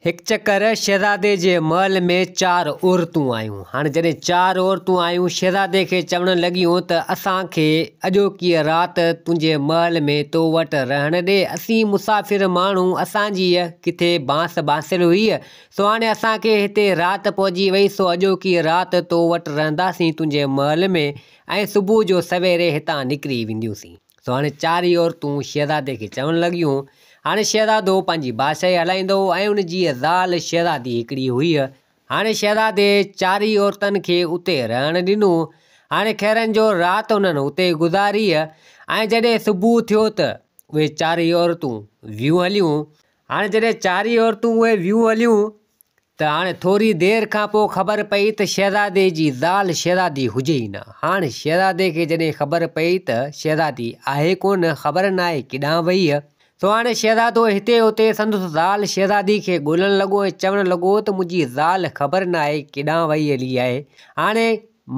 هڪ چڪر شهزادي جي محل ۾ چار عورتون آيون. هاڻي جڏهن چار عورتون آيون، شهزادي کي چوڻ لڳيون ته اسان کي اڄوڪيء رات تنهنجي محل ۾ تو وٽ رهڻ ڏي. اسين مسافر ماڻهو، اسان جي ڪٿي بانس بانسل هئي، سو هاڻي اسان کي هتي رات پئجي وئي، سو اڄوڪيء رات تو وٽ رهنداسين تنهنجي محل ۾ ۽ صبح جو سويري هتان نڪري وينديونسين. سو هاڻي چار ئي عورتون شهزادي کي چوڻ لڳيون. هاڻي شهزادو پنهنجي بادشاهي هلائيندو هو ۽ ان جي زال شهزادي هڪڙي هئي. هاڻي شهزادي چار ئي عورتن کي اتي رهڻ ڏنو. هاڻي خيرن جو رات انهن اتي گذاري ۽ جڏهن صبح ٿيو ته اهي چار ئي عورتون ويون هليون. هاڻي جڏهن چار ئي عورتون اهي ويون هليون ته هاڻي ٿوري دير کان پوء خبر پئي ته شهزادي جي زال شهزادي هجي ئي نه. هاڻ شهزادي کي جڏهن خبر پئي ته شهزادي آهي ڪونه، خبر ناهي ڪيڏانهن وئي، سو هاڻي شهزادو هتي هتي سندس زال شهزادي کي ڳولڻ لڳو ۽ چوڻ لڳو ته منهنجي زال خبر ناهي ڪيڏانهن وئي هلي آهي. هاڻي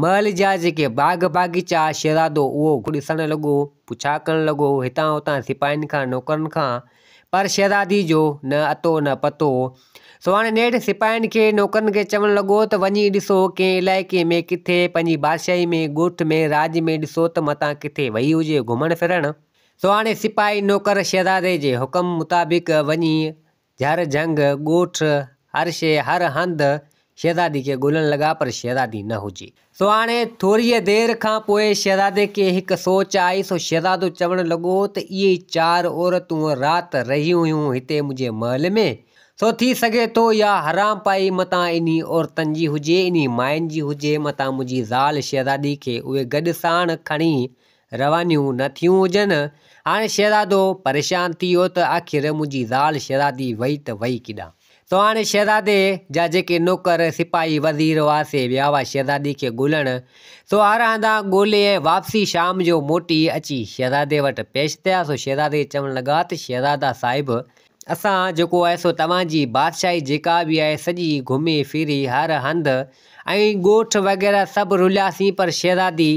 محل جا جيڪي باغ باغيچا، شهزادو اهو ڏسڻ لڳو، پڇا ڪرڻ لڳو، هتان هتان سپاهين کان، نوڪرن کان، پر شهزادي جو نه اتو نه پتو. سو هاڻي نيٺ سپاهين کي نوڪرن کي چوڻ لڳو ته وڃي ڏسو ڪنهن علائقي ۾ ڪٿي پنهنجي بادشاهي ۾ ڳوٺ ۾ راڄ ۾ ڏسو ته متان ڪٿي وئي هجي گهمڻ ڦرڻ. سو هاڻي سپاهي نوڪر شهزادي جي حڪم مطابق وڃي جهر جهنگ، ڳوٺ، هر شيء هر هنڌ شهزادي کي ڳولڻ لڳا پر شهزادي نه هجي. سو هاڻي ٿوريء دير کان پوء شهزادي کي هڪ سوچ آئي سو شهزادو چوڻ لڳو ته اهي چار عورتون رات رهيون هيون هتي منهنجي محل ۾ سو ٿي سگهي ٿو اها حرام پائي متان انهي عورتن جي هجي انهي ماين جي هجي متان منهنجي زال شهزادي کي اهي گڏ ساڻ کڻي روانيون نه ٿيون هجن. هاڻي شهزادو پريشان ٿي ويو ته آخر منهنجي زال شهزادي وئي ته وئي ڪيڏانهن؟ سو هاڻي شهزادي جا جيڪي نوڪر، سپاهي، وزير هئا سي ويا هئا شهزادي کي ڳولڻ. سو هر هنڌان ڳولي ۽ واپسي شام جو موٽي اچي شهزادي وٽ پيش ٿيا. سو شهزادي کي چوڻ لڳا ته شهزادا صاحب! اسان جيڪو آهي سو توهان جي بادشاهي جيڪا به آهي سڄي گهمي ڦري هر هنڌ ۽ ڳوٺ وغيره سڀ رلياسين پر شهزادي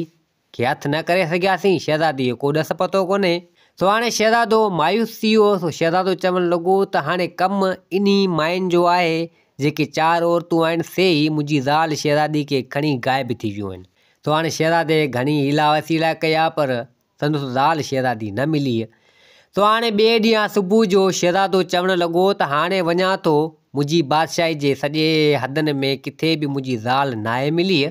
کي هٿ نه ڪري سگهياسين، شهزادي جو ڪو ڏس پتو ڪونهي. سو هاڻي شهزادو مايوس ٿي ويو، سو شهزادو چوڻ لڳو ته هاڻي ڪم انهي ماين جو آهي، جيڪي چار عورتون آهن سي ئي منهنجي زال شهزادي کي کڻي غائب ٿي ويون آهن. سو هاڻي شهزادي گهڻي حيلا وسيلا ڪيا پر سندس زال شهزادي نه ملي. سو هاڻي ٻئي ڏينهن صبح جو شهزادو چوڻ لڳو ته هاڻي وڃان ٿو، منهنجي بادشاهي جي سڄي حدن ۾ ڪٿي به منهنجي زال ناهي ملي،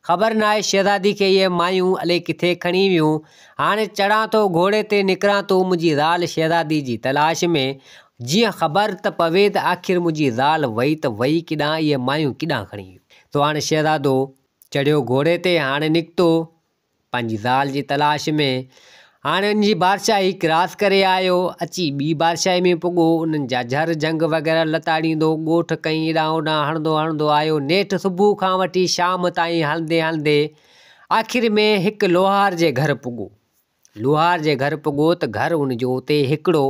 خبر ناهي شهزادي کي اهي مايون الئي ڪٿي کڻي ويون. هاڻي چڙهان ٿو گهوڙي تي نڪران ٿو منهنجي زال شهزادي جي تلاش ۾، جيئن خبر ته پوي ته آخر منهنجي زال وئي ته وئي ڪيڏانهن اهي مايون ڪيڏانهن کڻي ويون. سو هاڻي شهزادو چڙهيو گهوڙي تي هاڻي نڪتو پنهنجي زال جي تلاش ۾. هاڻي ان جي بادشاهي ڪراس ڪري آيو، اچي ٻي بادشاهي ۾ پڳو، انهن جا جهر جهنگ وغيره لتاڙيندو، ڳوٺ ڪئين ايڏانهن اوڏانهن هڻندو هڻندو آيو، نيٺ صبح کان وٺي شام تائين هلندي هلندي آخر ۾ هڪ لوهار جي گهر پڳو. لوهار جي گهر پڳو ته گهر ان جو اتي هڪڙو.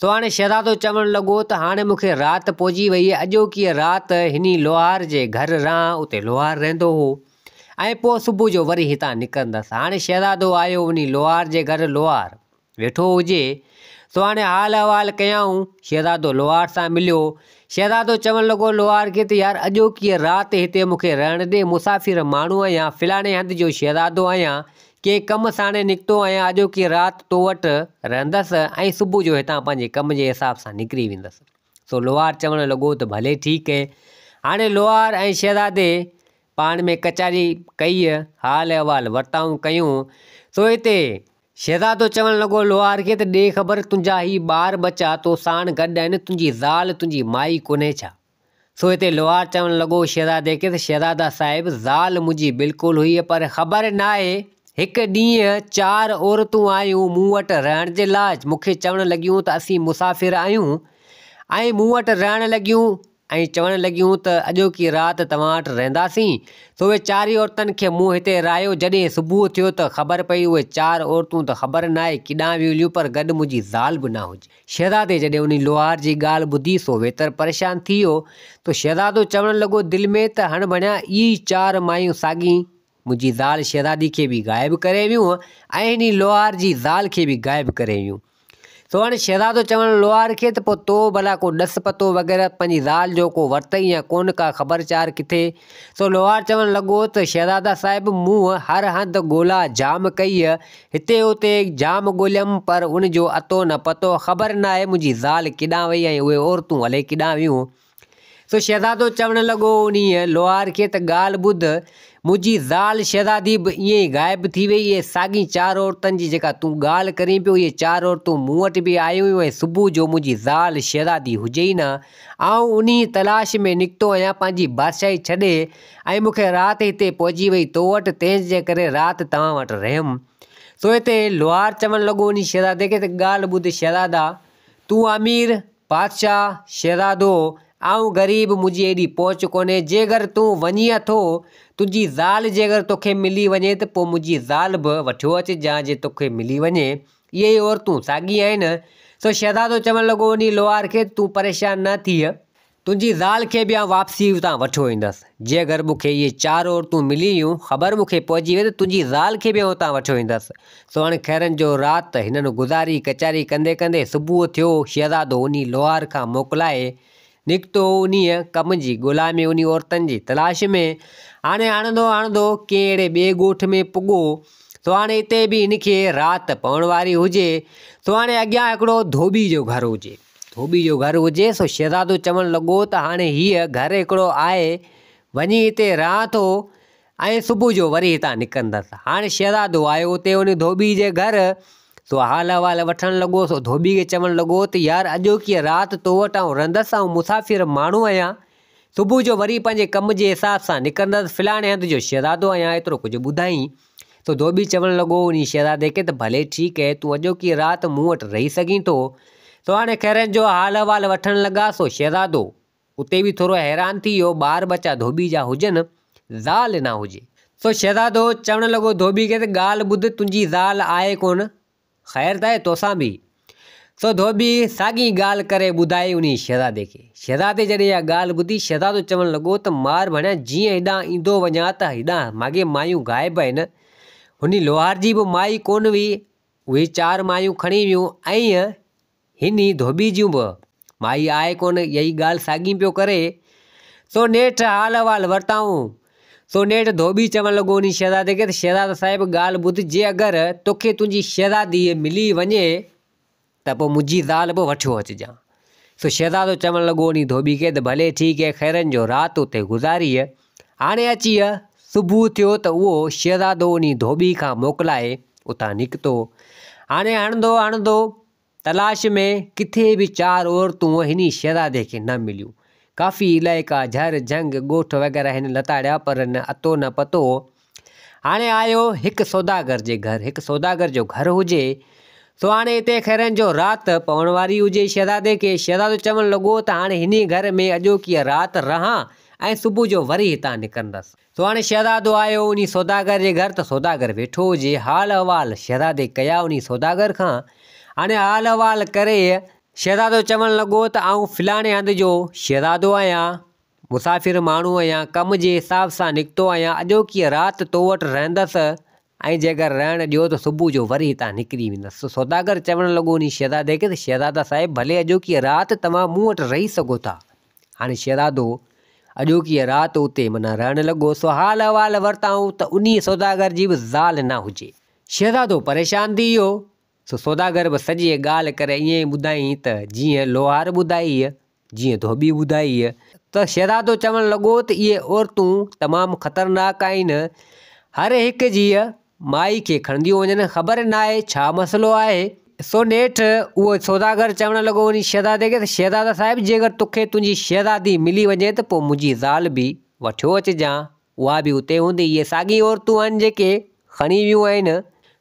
سو هاڻي شهزادو چوڻ لڳو ته هاڻي مون کي رات پئجي وئي، اڄوڪيء رات هني لوهار جي گهر رهان، اتي لوهار رهندو هو. ۽ پوء صبح جو وري هتان نڪرندس. هاڻي شهزادو آيو وڃي لوهار جي گهر لوهار ويٺو هجي. سو هاڻي حال احوال ڪيائون. شهزادو لوهار سان مليو. شهزادو چوڻ لڳو لوهار کي ته يار اڄوڪيء رات هتي مون کي رهڻ ڏي، مسافر ماڻهو آهيان، فلاڻي هنڌ جو شهزادو آهيان، ڪنهن ڪم ساڻي نڪتو آهيان، اڄوڪي رات تو وٽ رهندس ۽ صبح جو هتان پنهنجي ڪم جي حساب سان نڪري ويندس. سو لوهار چوڻ لڳو ته ڀلي ٺيڪ اهي. هاڻي لوهار ۽ شهزادي پاڻ ۾ ڪچهري ڪئي، حال احوال ورتائون ڪيون. سو هتي شهزادو چوڻ لڳو لوهار کي ته ڏي خبر تنهنجا هي ٻار ٻچا تو ساڻ گڏ آهن، تنهنجي زال تنهنجي مائي ڪونهي ڇا؟ سو هتي لوهار چوڻ لڳو شهزادي کي ته شهزادا صاحب زال منهنجي بلڪل هئي پر خبر ناهي هڪ ڏينهن چار عورتون آيون مون وٽ رهڻ جي لاء مون کي چوڻ لڳيون ته اسين مسافر آهيون ۽ مون وٽ رهڻ لڳيون ۽ چوڻ لڳيون ته اڄوڪي رات توهان وٽ رهنداسين سو اهي چارئي عورتن کي مون هتي رهايو جڏهن صبح ٿيو ته خبر پئي اهي چار عورتون ته خبر ناهي ڪيڏانهن ويون هليون پر گڏ منهنجي زال به نه هجي. شهزادي جڏهن انهي لوهار جي ڳالهه ٻڌي سو ويتر پريشان ٿي ويو ته شهزادو چوڻ لڳو دل ۾ ته هڻ ڀڻيا اهي ئي چار مايون ساڳي منهنجي زال شهزادي کي به غائب ڪري ويون ۽ انهي لوهار جي زال کي به غائب ڪري ويون. سو هاڻي شهزادو چوڻ لوهار کي ته پوء تو ڀلا ڪو ڏس پتو وغيره پنهنجي زال جو ڪو ورتئي يا ڪونه ڪا خبر چار ڪٿي؟ سو لوهار چوڻ لڳو ته شهزادا صاحب مون هر هنڌ ڳولا جام ڪئي، هتي هتي جام ڳوليم پر ان جو اتو نه پتو، خبر ناهي منهنجي زال ڪيڏانهن وئي ۽ اهي عورتون الائي ڪيڏانهن ويون. سو شهزادو چوڻ لڳو انهيء لوهار کي ته ڳالهه ٻڌ، منهنجي زال شهزادي به ائين ئي غائب ٿي ويئي، اهي ساڳين چار عورتن جي جيڪا تون ڳالهه ڪرين پيو، اهي چار عورتون مون وٽ به آيون هيون ۽ صبح جو منهنجي زال شهزادي هجي ئي نه. آئون انهيء تلاش ۾ نڪتو آهيان، پنهنجي بادشاهي ڇڏي ۽ مون کي رات هتي پهچي وئي تو وٽ، تنهن جي ڪري رات توهان وٽ رهيم. سو هتي لوهار چوڻ لڳو انهيء شهزادي کي ته ڳالهه ٻڌ شهزادا، تون امير، بادشاهه، شهزادو، آئون غريب، منهنجي ايڏي پهچ ڪونهي، جيگر تون وڃين اٿو، تنهنجي زال جيگر توکي ملي وڃي ته پوء منهنجي زال به وٺيو اچجان، جي توکي ملي وڃي. اهي ئي عورتون ساڳي آهن. سو شهزادو چوڻ لڳو انهي لوهار کي ته تون پريشان نه ٿيء. تنهنجي زال کي به آئون واپسي اتان وٺيو ايندس. جيگر مون کي اهي چار عورتون ملي ويون، خبر مون کي پئجي وئي ته تنهنجي زال کي به آئون اتان وٺيو ايندس. سو هاڻي خيرن جو رات هنن گذاري، ڪچهري ڪندي ڪندي صبح ٿيو، شهزادو انهي لوهار کان موڪلائي نڪتو انهيء ڪم جي ڳولا ۾ انهي عورتن جي تلاش ۾. هاڻي هڻندو هڻندو ڪنهن اهڙي ٻئي ڳوٺ ۾ پڳو، سو هاڻي اتي به هن کي رات پوڻ واري هجي، سو هاڻي اڳيان هڪڙو ڌوٻي جو گهر هجي. ڌوٻي جو گهر هجي، سو شهزادو چوڻ لڳو ته هاڻي هيء گهر هڪڙو آهي، وڃي هتي رهان ٿو ۽ صبح جو وري هتان نڪرندس. هاڻي شهزادو آيو اتي ان ڌوٻي جي گهر، سو حال احوال وٺڻ لڳو، سو ڌوٻي کي چوڻ لڳو ته يار اڄوڪيء رات تو وٽ آئون رهندس، آئون مسافر ماڻهو آهيان، صبح جو وري پنهنجي ڪم جي حساب سان نڪرندس، فلاڻي هنڌ جو شهزادو آهيان، ايترو ڪجهه ٻڌائين. سو ڌوٻي چوڻ لڳو انهي شهزادي کي ته ڀلي ٺيڪ اهي تون اڄوڪي رات مون وٽ رهي سگهين ٿو. سو هاڻي خيرن جو حال احوال وٺڻ لڳا سو شهزادو اتي به ٿورو حيران ٿي ويو ٻار ٻچا ڌوٻي جا هجن زال نه هجي. سو شهزادو چوڻ لڳو ڌوٻي کي ته ڳالهه ٻڌ تنهنجي زال آهي ڪونه خير ته آهي توسان به. سو ڌوٻي ساڳي ڳالهه ڪري ٻڌائي انهي شهزادي کي. شهزادي جڏهن اها ڳالهه ٻڌي، شهزادو چوڻ لڳو ته مار ڀڻيا جيئن هيڏانهن ايندو وڃان ته هيڏانهن ماڳهين مايون غائب آهن. هني لوهار جي به مائي ڪونه هئي، اهي چار مايون کڻي ويون ۽ هني ڌوٻي جون به مائي آهي ڪونه، اها ئي ڳالهه ساڳي پيو ڪري. سو نيٺ حال احوال ورتائون. سو نيٺ ڌوٻي چوڻ لڳو انهي شهزادي کي ته شهزادا صاحب ڳالهه ٻڌ، جي اگر توکي تنهنجي شهزادي ملي وڃي ته پوء منهنجي زال به وٺيو اچجان. سو شهزادو چوڻ لڳو انهي ڌوٻي کي ته ڀلي ٺيڪ اهي خيرن جو رات اتي گذاري. هاڻي اچي صبح ٿيو ته اهو شهزادو انهي ڌوٻي کان موڪلائي اتان نڪتو. هاڻي هڻندو هڻندو تلاش ۾ ڪٿي به چار عورتون هني شهزادي کي نه مليون. ڪافي علائقا، جهر جهنگ، ڳوٺ وغيره هن لتاڙيا پر نه اتو نه پتو. هاڻي آيو هڪ سوداگر جي گهر. هڪ سوداگر جو گهر هجي. سو هاڻي اتي خيرن جو رات پوڻ واري هجي شهزادي کي. شهزادو چوڻ لڳو ته هاڻي هني گهر ۾ اڄوڪيء رات رهان ۽ صبح جو وري هتان نڪرندس. سو هاڻي شهزادو آيو انهي سوداگر جي گهر ته سوداگر ويٺو هجي، حال احوال شهزادي ڪيا انهي سوداگر کان، هاڻي حال احوال ڪري شهزادو چوڻ لڳو ته آئون فلاڻي هنڌ جو شهزادو آهيان، مسافر ماڻهو آهيان، ڪم جي حساب سان نڪتو آهيان، اڄوڪيء رات تو وٽ رهندس ۽ جيڪر رهڻ ڏيو ته صبح جو وري هتان نڪري ويندس. سو سوداگر چوڻ لڳو انهي شهزادي کي ته شهزادا صاحب ڀلي اڄوڪيء رات توهان مون وٽ رهي سگهو ٿا. هاڻي شهزادو اڄوڪيء رات اتي معنيٰ رهڻ لڳو، سو حال احوال ورتائون ته انهيء سوداگر جي به زال نه هجي. شهزادو پريشان ٿي ويو، سو سوداگر به سڄيء ڳالهه ڪري ائين ئي ٻڌائين ته جيئن لوهار ٻڌائي، جيئن ڌوٻي ٻڌائي. ته شهزادو چوڻ لڳو ته اهي عورتون تمام خطرناڪ آهن، هر هڪ جيء مائي کي کڻنديون وڃن، خبر ناهي ڇا مسئلو آهي. سو نيٺ اهو سوداگر چوڻ لڳو وڃي شهزادي کي ته شهزادا صاحب جيڪر توکي تنهنجي شهزادي ملي وڃي ته پوء منهنجي زال به وٺيو اچجان، اها به اتي هوندي، اهي ساڳي عورتون آهن جيڪي کڻي ويون آهن.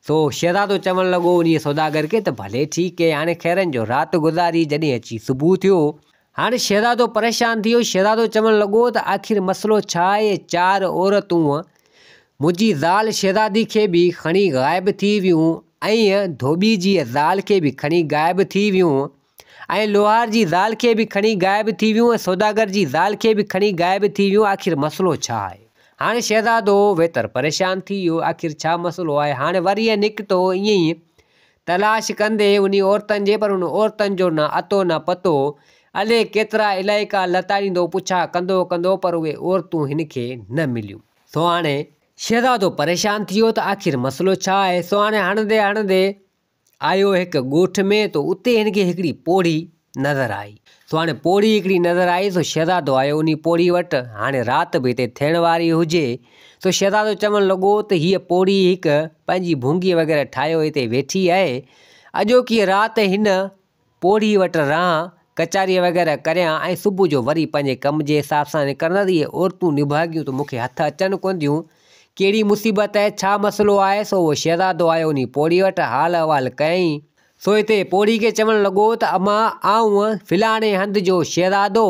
سو شهزادو چوڻ لڳو انهيء سوداگر کي ته ڀلي ٺيڪ اهي، هاڻي خيرن جو رات گذاري جڏهن اچي صبح ٿيو. هاڻي شهزادو پريشان ٿي ويو، شهزادو چوڻ لڳو ته آخر مسئلو ڇا آهي، چار عورتون منهنجي زال شهزادي کي به کڻي غائب ٿي ويون ۽ ڌوٻي جي زال کي به کڻي غائب ٿي ويون ۽ لوهار جي زال کي به کڻي غائب ٿي ويون ۽ سوداگر جي زال کي به کڻي غائب ٿي ويون آخر مسئلو ڇا آهي؟ هاڻي شهزادو ويتر پريشان ٿي ويو آخر ڇا مسئلو آهي؟ هاڻي وري نڪتو ائين ئي تلاش ڪندي انهي عورتن جي پر ان عورتن جو نه اتو نه پتو. الي ڪيترا علائقا لتاڙيندو پڇا ڪندو ڪندو پر اهي عورتون هن کي نه مليون. سو هاڻي شهزادو پريشان ٿي ويو ته آخر مسئلو ڇا آهي؟ سو هاڻي هڻندي هڻندي آيو هڪ ڳوٺ ۾ ته اتي هن کي هڪڙي پوڙهي نظر آئي. سو هاڻي پوڙهي هڪڙي نظر آئي سو شهزادو آيو انهي پوڙهي وٽ. هاڻي رات به هتي ٿيڻ واري هجي. سو شهزادو چوڻ لڳو ته هيء پوڙهي هڪ پنهنجي ڀونگي وغيره ٺاهيو هتي ويٺي آهي. اڄوڪي رات هن پوڙهي وٽ رهان، ڪچهري وغيره ڪريان ۽ صبح جو وري پنهنجي ڪم جي حساب سان نڪرندس. اهي عورتون نڀاڳيون ته مون کي هٿ اچن ڪونه ٿيون. ڪهڙي مصيبت آهي، ڇا مسئلو آهي؟ سو اهو شهزادو آيو انهي پوڙهي وٽ، حال احوال ڪيائين. سو هتي پوڙهي کي چوڻ لڳو ته اما آئون فلاڻي هنڌ جو شهزادو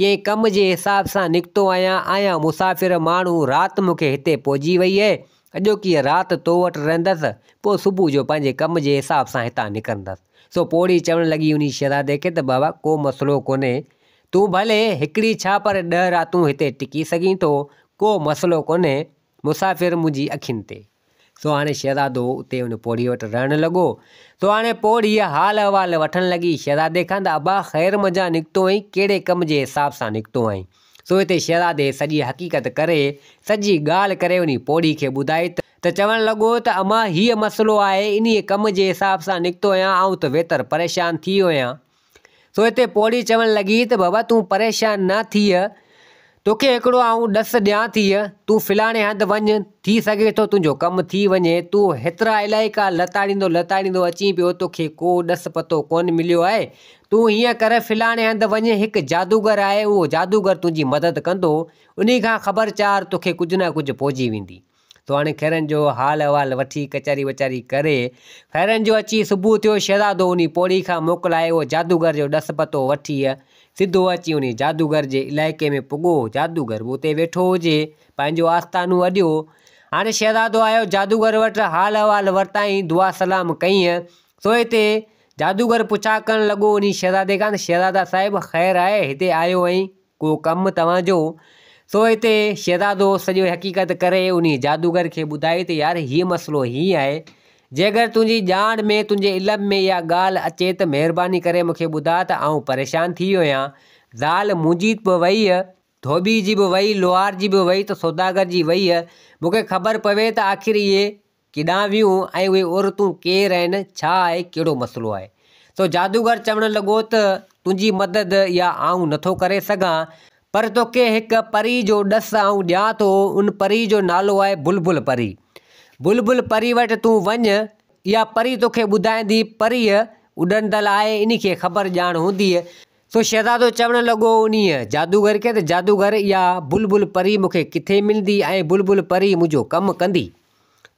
ڪنهن ڪم جي حساب سان نڪتو آهيان، آهيان مسافر ماڻهو، رات مون کي هتي پئجي وئي اهي، اڄوڪيء رات تو وٽ رهندس، پوء صبح جو پنهنجي ڪم جي حساب سان هتان نڪرندس. سو پوڙهي چوڻ لڳي انهي شهزادي کي ته بابا ڪو مسئلو ڪونهي، تون ڀلي هڪڙي ڇا پر ڏهه راتون هتي ٽڪي سگهين ٿو، ڪو مسئلو ڪونهي، مسافر منهنجي اکين تي. سو هاڻي شهزادو اتي ان پوڙهيء وٽ رهڻ لڳو. سو هاڻي پوڙهيء حال احوال وٺڻ لڳي شهزادي کان ته ابا خير منجهان نڪتو آهين، ڪهڙي ڪم جي حساب سان نڪتو آهين؟ سو هتي شهزادي سڄي حقيقت ڪري، سڄي ڳالهه ڪري انهي پوڙهي کي ٻڌائي ته چوڻ لڳو ته اما هيء مسئلو آهي، انهيء ڪم جي حساب سان نڪتو آهيان، آئون ته ويتر پريشان ٿي ويو آهيان. سو هتي پوڙهي چوڻ لڳي ته بابا تون پريشان نه ٿيء، توکي هڪڙو آئون ڏس ڏيان ٿي، تون فلاڻي هنڌ وڃ، ٿي سگهي ٿو تنهنجو ڪم ٿي وڃي، تون هيترا علائقا لتاڙيندو لتاڙيندو اچين پيو، توکي ڪو ڏس پتو ڪونه مليو آهي، تون هيئن ڪر فلاڻي هنڌ وڃ، هڪ جادوگر آهي، اهو جادوگر تنهنجي مدد ڪندو، انهي کان خبر چار توکي ڪجهه نه ڪجهه پئجي ويندي. سو هاڻي خيرن جو حال احوال وٺي ڪچهري وچهري ڪري خيرن جو اچي صبح ٿيو. شهزادو انهي پوڙهي کان موڪلائي اهو جادوگر جو ڏس پتو وٺي سڌو اچي انهي جادوگر جي علائقي ۾ پڳو. جادوگر به اتي ويٺو هجي، پنهنجو آستانو اڏيو. هاڻي شهزادو آيو جادوگر وٽ، حال احوال ورتائين، دعا سلام ڪئين. سو هتي جادوگر پڇا ڪرڻ لڳو انهي شهزادي کان ته شهزادا صاحب خير آهي هتي آيو آهين؟ ڪو ڪم توهان جو؟ سو هتي شهزادو سڄي حقيقت ڪري انهيء جادوگر کي ٻڌائي ته يار هيء مسئلو هيئن آهي، جيڪر تنهنجي ڄاڻ ۾ تنهنجي علم ۾ اها ڳالهه اچي ته مهرباني ڪري مون کي ٻڌاء ته آئون پريشان ٿي ويو آهيان، زال منهنجي به وئي، ڌوٻي جي به وئي، لوهار جي به وئي ته سوداگر جي وئي، مون کي خبر پوي ته آخر اهي ڪيڏانهن ويون ۽ اهي عورتون ڪير آهن، ڇا آهي، ڪهڙو مسئلو آهي؟ سو جادوگر چوڻ لڳو ته تنهنجي مدد اها آئون نٿو ڪري سگهان، پر توکي هڪ پري جو ڏس آئون ڏيان ٿو، ان پري جو نالو آهي بلبل پري. بلبل پري وٽ تون وڃ، اها پري توکي ٻڌائيندي، پريء اڏندل آهي، انهي کي خبر ڄاڻ هوندي. سو شهزادو چوڻ لڳو انهيء جادوگر کي ته جادوگر اها بلبل پري مون کي ڪٿي ملندي ۽ بلبل پري منهنجو ڪم ڪندي؟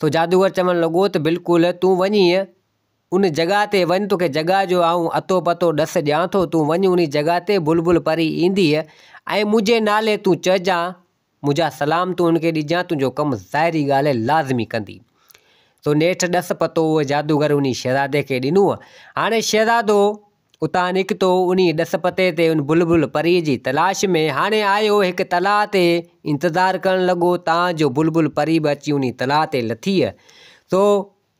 سو جادوگر چوڻ لڳو ته بلڪل تون وڃي ان جڳهه تي وڃ توکي جڳهه جو آئون اتو پتو ڏس ڏيان ٿو تون وڃ انهي جڳهه تي بلبل پري ايندي ۽ منهنجي نالي تون چئجان منهنجا سلام تون ان کي ڏجان تنهنجو ڪم ظاهري ڳالهه آهي لازمي ڪندي. سو نيٺ ڏس پتو اهو جادوگر انهي شهزادي کي ڏنو. هاڻي شهزادو اتان نڪتو انهيء ڏس پتي تي ان بلبل پريء جي تلاش ۾. هاڻي آيو هڪ تلاء تي انتظار ڪرڻ لڳو تان جو بلبل پري به اچي انهيء تلاء تي لٿي. سو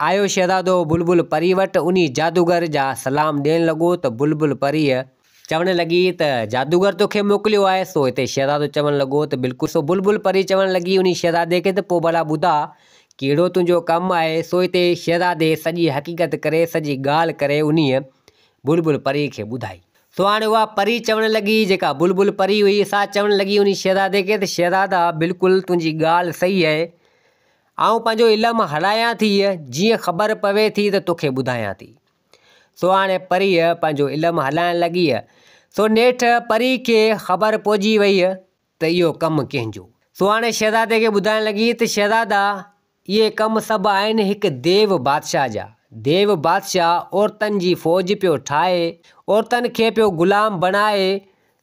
آيو شهزادو بلبل پري وٽ انهيء جادوگر جا سلام ڏيڻ لڳو ته بلبل پريء چوڻ لڳي ته جادوگر توکي موڪليو آهي. سو هتي شهزادو چوڻ لڳو ته بلڪل. سو بلبل پري چوڻ لڳي انهيء شهزادي کي ته پوء ڀلا ٻڌاء ڪهڙو تنهنجو ڪم آهي؟ سو هتي شهزادي سڄي حقيقت ڪري سڄي ڳالهه ڪري انهيء بلبل پريء کي ٻڌائي. سو هاڻي اها پري چوڻ لڳي، جيڪا بلبل پري هئي، سا چوڻ لڳي انهي شهزادي کي ته شهزادا بلڪل تنهنجي ڳالهه صحيح آهي. آئون پنهنجو علم هلايان ٿي، جيئن خبر پوي ٿي ته توکي ٻڌايان ٿي. سو هاڻي پريء پنهنجو علم هلائڻ لڳي. سو نيٺ پريء کي خبر پئجي وئي ته اهو ڪم ڪنهن جو؟ سو هاڻي شهزادي کي ٻڌائڻ لڳي ته شهزادا! اهي ڪم سڀ آهن هڪ ديو بادشاهه جا. ديو بادشاهه عورتن جي فوج پيو ٺاهي، عورتن کي پيو غلام بڻائي،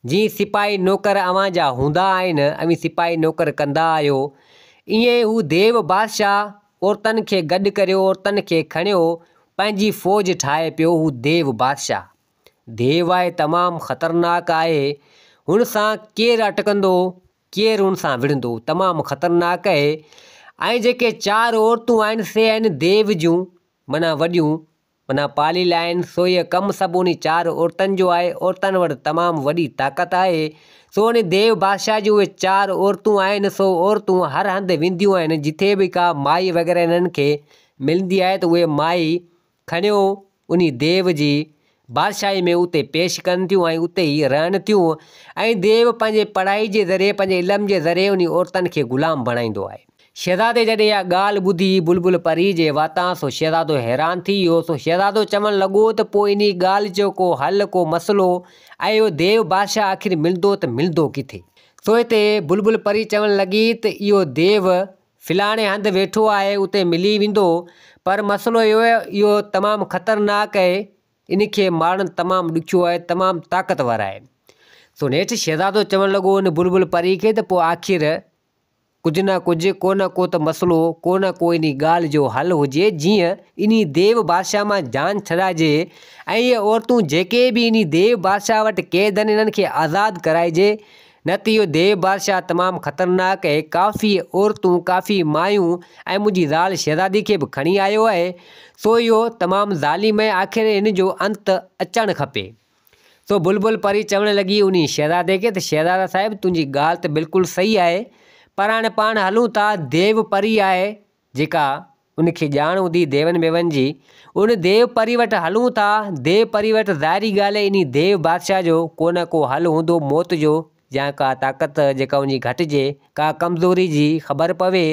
جيئن سپاهي نوڪر اوهان جا هوندا آهن، اوهين سپاهي نوڪر ڪندا آهيو، ائين ئي هو ديو بادشاهه عورتن کي گڏ ڪريو، عورتن کي کڻيو، پنهنجي فوج ٺاهي پيو، هو ديو بادشاهه. ديو آهي تمام خطرناڪ آهي، هن سان ڪير اٽڪندو، ڪير هن سان وڙهندو، تمام خطرناڪ آهي ۽ جيڪي چار عورتون آهن سي آهن ديو جون معنيٰ وڏيون معنيٰ پاليل آهن، سو اهو ڪم سڀ انهي چار عورتن جو آهي، عورتن وٽ تمام وڏي طاقت آهي، سو انهي ديو بادشاهه جون اهي چار عورتون آهن، سو عورتون هر هنڌ وينديون آهن، جٿي به ڪا مائي وغيره انهن کي ملندي آهي ته اهي مائي کڻيو انهي ديو جي بادشاهي ۾ اتي پيش ڪن ٿيون ۽ اتي ئي رهن ٿيون ۽ ديو پنهنجي پڙهائي جي ذريعي پنهنجي علم جي ذريعي انهي عورتن کي غلام بڻائيندو آهي. شهزادي جڏهن اها ڳالهه ٻڌي بلبل پريء جي واتان سو شهزادو حيران ٿي ويو، سو شهزادو چوڻ لڳو ته پوء انهيء ڳالهه جو ڪو حل، ڪو مسئلو ۽ اهو ديو بادشاهه آخر ملندو ته ملندو ڪٿي؟ سو هتي بلبل پري چوڻ لڳي ته اهو ديو فلاڻي هنڌ ويٺو آهي اتي ملي ويندو، پر مسئلو اهو اهو تمام خطرناڪ آهي، ان کي مارڻ تمام ڏکيو آهي، تمام طاقتور آهي. سو نيٺ شهزادو چوڻ لڳو ان بلبل پري کي ته پوء آخر ڪجهه نه ڪجهه، ڪو نه ڪو ته مسئلو، ڪو نه ڪو انهي ڳالهه جو حل هجي، جيئن انهي ديو بادشاهه مان جان ڇڏائجي ۽ اهي عورتون جيڪي به انهي ديو بادشاهه وٽ قيد آهن انهن کي آزاد ڪرائجي، نه ته اهو ديو بادشاهه تمام خطرناڪ آهي، ڪافي عورتون، ڪافي مايون ۽ منهنجي زال شهزادي کي به کڻي آيو آهي، سو اهو تمام ظالم آهي، آخر هن جو انت اچڻ کپي. سو بلبل پري چوڻ لڳي انهي شهزادي کي ته شهزادا صاحب تنهنجي ڳالهه ته بلڪل صحيح آهي پر هاڻي پاڻ هلون ٿا ديو پري آهي جيڪا ان کي ڄاڻ هوندي ديون ميون جي ان ديو پري وٽ هلون ٿا ديو پري وٽ ظاهري ڳالهه آهي انهي ديو بادشاهه جو ڪو نه ڪو حل هوندو موت جو يا ڪا طاقت جيڪا ان جي گهٽجي ڪا ڪمزوري جي خبر پوي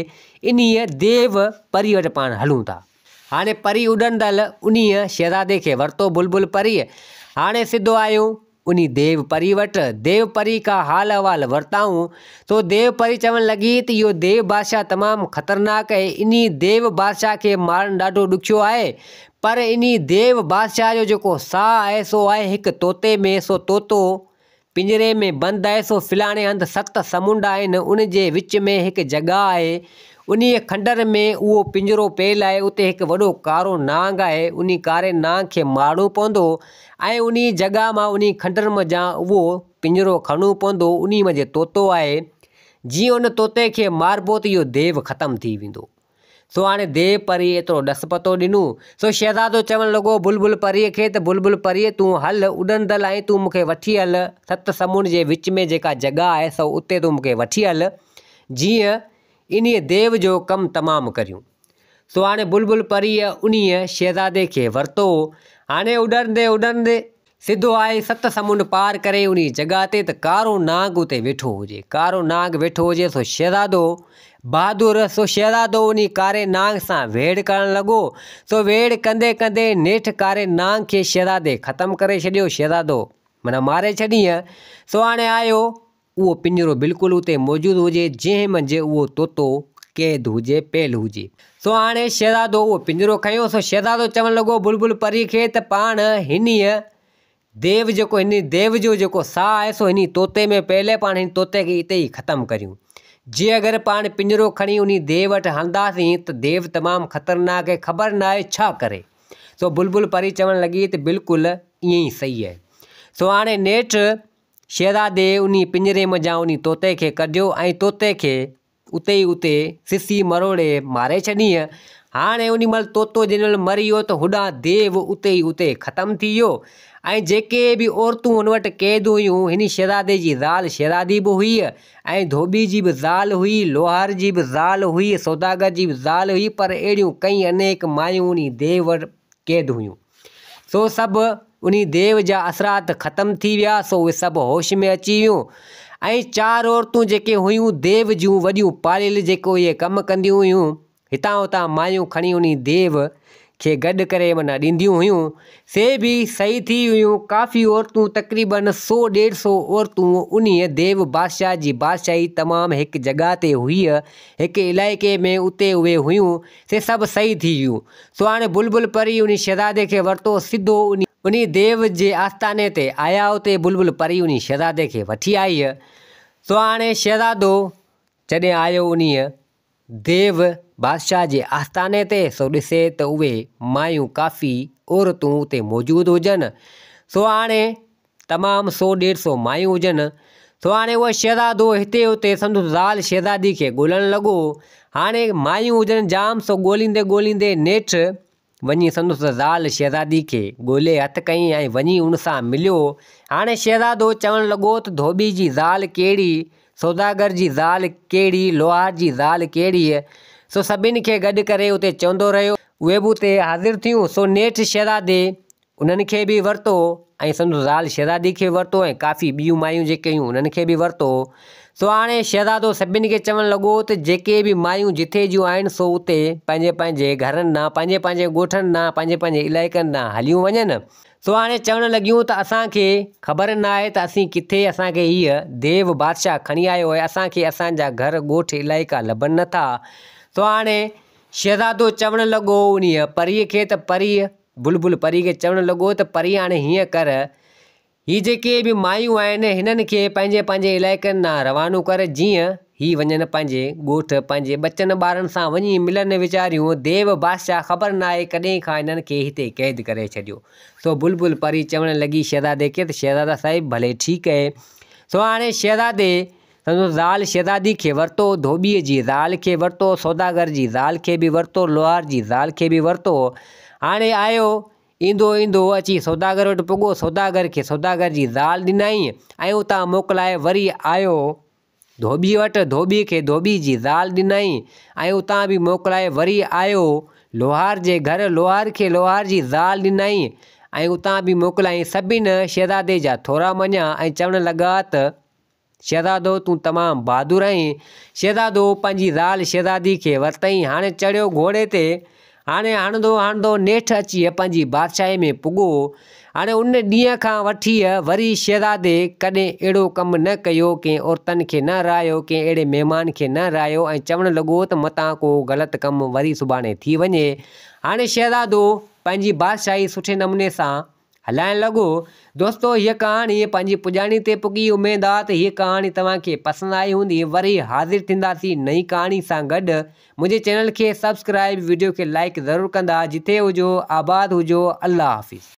انهي ديو پري وٽ پاڻ هلون ٿا. هاڻي پري اڏندل انهيء شهزادي کي ورتو بلبل پريء هاڻي سڌو آيو انهي ديو پري وٽ. ديو پري کان حال احوال ورتائون. سو ديو پري چوڻ لڳي ته اهو ديو بادشاهه تمام خطرناڪ آهي. انهي ديو بادشاهه کي مارڻ ڏاڍو ڏکيو آهي. پر انهي ديو بادشاهه جو جيڪو ساهه آهي سو آهي هڪ طوطي ۾، سو طوطو پڃري ۾ بند آهي سو فلاڻي هنڌ ست سمنڊ آهن ان جي وچ ۾ هڪ جڳهه آهي انهيء کنڊر ۾ اهو پڃرو پيل آهي اتي هڪ وڏو ڪارو نانگ آهي انهي ڪاري نانگ کي مارڻو پوندو ۽ انهي جڳهه مان انهي کنڊر منجهان اهو پڃرو کڻڻو پوندو انهي منجهه طوطو آهي جيئن ان طوطي کي ماربو ته اهو ديو ختم ٿي ويندو. سو هاڻي ديو پريء ايترو ڏس پتو ڏنو، سو شهزادو چوڻ لڳو بلبل پريء کي ته بلبل پريء تون هل، اڏندل آهين تون مون کي وٺي هل، ست سمنڊ جي وچ ۾ جيڪا جڳهه آهي سو اتي تون مون کي وٺي هل، جيئن انهيء ديو جو ڪم تمام ڪريون. سو هاڻي بلبل پريء انهيء شهزادي کي ورتو. هاڻي اڏرندي اڏرندي. سڌو آئي ست سمنڊ پار ڪري انهي جڳهه تي ته ڪارو نانگ اتي ويٺو هجي. ڪارو نانگ ويٺو هجي سو شهزادو بهادر سو شهزادو انهي ڪاري نانگ سان ويڙهه ڪرڻ لڳو. سو ويڙهه ڪندي ڪندي نيٺ ڪاري نانگ کي شهزادي ختم ڪري ڇڏيو. شهزادو معنيٰ ماري ڇڏيئين. سو هاڻي آيو اهو پڃرو بلڪل اتي موجود هجي، جنهن منجهه اهو طوطو قيد هجي، پيل هجي. سو هاڻي شهزادو اهو پڃرو کنيو، سو شهزادو چوڻ لڳو بلبل پريء کي ته پاڻ هنيء ديو جيڪو هن ديو جو جيڪو ساهه آهي سو هني طوطي ۾ پيل آهي، پاڻ هن طوطي کي اتي ئي ختم ڪريون. جي اگر پاڻ پڃرو کڻي انهي ديو وٽ هلنداسين ته ديو تمام خطرناڪ آهي، خبر ناهي ڇا ڪري. سو بلبل پري چوڻ لڳي ته بلڪل ائين ئي صحيح آهي. سو هاڻي نيٺ شهزادي انهي پڃري منجهان انهي طوطي کي ڪڍيو ۽ طوطي کي اتي ئي اتي سسي مروڙي ماري ڇڏيئين. هاڻي انهي مهل طوطو جنهن مهل مري ويو ته هوڏانهن ديو اتي ئي اتي ختم ٿي ويو ۽ جيڪي به عورتون هن وٽ قيد هيون، هن شهزادي جي زال شهزادي به هئي ۽ ڌوٻي جي به زال هئي، لوهار جي به زال هئي، سوداگر جي به زال هئي، پر اهڙيون ڪئين انيڪ مايون انهي ديو وٽ قيد هيون. سو سڀ انهي ديو جا اثرات ختم ٿي ويا، سو اهي سڀ هوش ۾ اچي ويون ۽ چار عورتون جيڪي هيون ديو جون وڏيون پاليل جيڪو اهي ڪم ڪنديون هيون، هتان هتان مايون کڻي انهي ديو کي گڏ ڪري معنيٰ ڏينديون هيون، سي به صحيح ٿي ويون، ڪافي عورتون تقريباً سو ڏيڍ سو عورتون انهي ديو بادشاهه جي بادشاهي تمام هڪ جڳهه تي هئي، هڪ علائقي ۾ اتي اهي هيون، سي سڀ صحيح ٿي ويون. سو هاڻي بلبل پري انهي شهزادي کي ورتو، سڌو انهي ديو جي آستاني تي آيا، اتي بلبل پري انهي شهزادي کي وٺي آئي. سو هاڻي شهزادو جڏهن آيو انهيء ديو بادشاهه جي آستاني تي، سو ڏسي ته اهي مايون ڪافي عورتون اتي موجود هجن. سو هاڻي تمام سو ڏيڍ سو مايون هجن. سو هاڻي اهو شهزادو هتي هتي سندس زال شهزادي کي ڳولڻ لڳو. هاڻي مايون هجن جام سو ڳوليندي ڳوليندي نيٺ وڃي سندس زال شهزادي کي ڳولي هٿ ڪيائين ۽ وڃي ان سان مليو. هاڻي شهزادو چوڻ لڳو ته ڌوٻي جي زال ڪهڙي، سوداگر جي زال ڪهڙي، لوهار جي زال ڪهڙي؟ سو سڀني کي گڏ ڪري اتي چوندو رهيو. اهي به اتي حاضر ٿيون. سو نيٺ شهزادي انهن کي به ورتو ۽ سندس زال شهزادي کي به ورتو ۽ ڪافي ٻيون مايون جيڪي هيون انهن کي به ورتو. سو هاڻي شهزادو سڀني کي چوڻ لڳو ته جيڪي به مايون جٿي جون آهن سو اتي پنهنجي پنهنجي گهرن ڏانهن، پنهنجي پنهنجي ڳوٺن ڏانهن، پنهنجي پنهنجي علائقن ڏانهن هليون وڃن. سو هاڻي چوڻ لڳيون ته اسان کي خبر ناهي ته اسين ڪٿي اسان کي هيء ديو بادشاهه کڻي آيو آهي، اسان کي اسان جا گهر، ڳوٺ، علائقا لڀن نٿا. سو هاڻي شهزادو چوڻ لڳو انهيء پريء کي ته پريء! بلبل پري کي چوڻ لڳو ته پري هاڻي هيئن ڪر، هي جيڪي به مايون آهن، هنن کي پنهنجي پنهنجي علائقن ڏانهن روانو ڪر، جيئن هي وڃن پنهنجي ڳوٺ، پنهنجي ٻچن ٻارن سان وڃي ملن ويچاريون، ديو بادشاهه خبر ناهي ڪڏهن کان هنن کي هتي قيد ڪري ڇڏيو. سو بلبل پري چوڻ لڳي شهزادي کي ته شهزادا صاحب ڀلي ٺيڪ اهي. سو هاڻي شهزادي سندس زال شهزادي کي ورتو، ڌوٻيء جي زال کي ورتو، سوداگر جي زال کي به ورتو، لوهار جي زال کي به ورتو. هاڻي آيو، ايندو ايندو اچي سوداگر وٽ پڳو، سوداگر کي سوداگر جي زال ڏنائين ۽ اتان موڪلائي وري آيو ڌوٻيء وٽ، ڌوٻيء کي ڌوٻيء جي زال ڏنائين ۽ اتان به موڪلائي وري آيو لوهار جي گهر، لوهار کي لوهار جي زال ڏنائين ۽ اتان به موڪلائين. سڀني شهزادي جا ٿورا مڃيا ۽ چوڻ لڳا ته. شهزادو تون تمام بهادر آهين. شهزادو پنهنجي زال شهزادي کي ورتائين. هاڻي چڙهيو گهوڙي تي. هاڻي هڻندو هڻندو نيٺ اچي پنهنجي بادشاهي ۾ پڳو. هاڻي ان ڏينهن کان وٺي وري شهزادي ڪڏهن اهڙو ڪم نه ڪيو، ڪنهن عورتن کي نه رهايو، ڪنهن اهڙي مهمان کي نه رهايو ۽ چوڻ لڳو ته متان ڪو غلط ڪم وري سڀاڻي ٿي وڃي. هاڻي شهزادو پنهنجي بادشاهي سٺي نموني سان هلائڻ لڳو. دوستو هيء ڪهاڻي پنهنجي پڄاڻي تي پڳي اميد آ ته هيء ڪهاڻي توهان کي پسند آئي هوندي وري حاضر ٿينداسين نئين ڪهاڻي سان گڏ منهنجي چينل کي سبسڪرائيب وڊيو کي لائيڪ ضرور ڪندا جٿي هجو آباد هجو الله حافظ.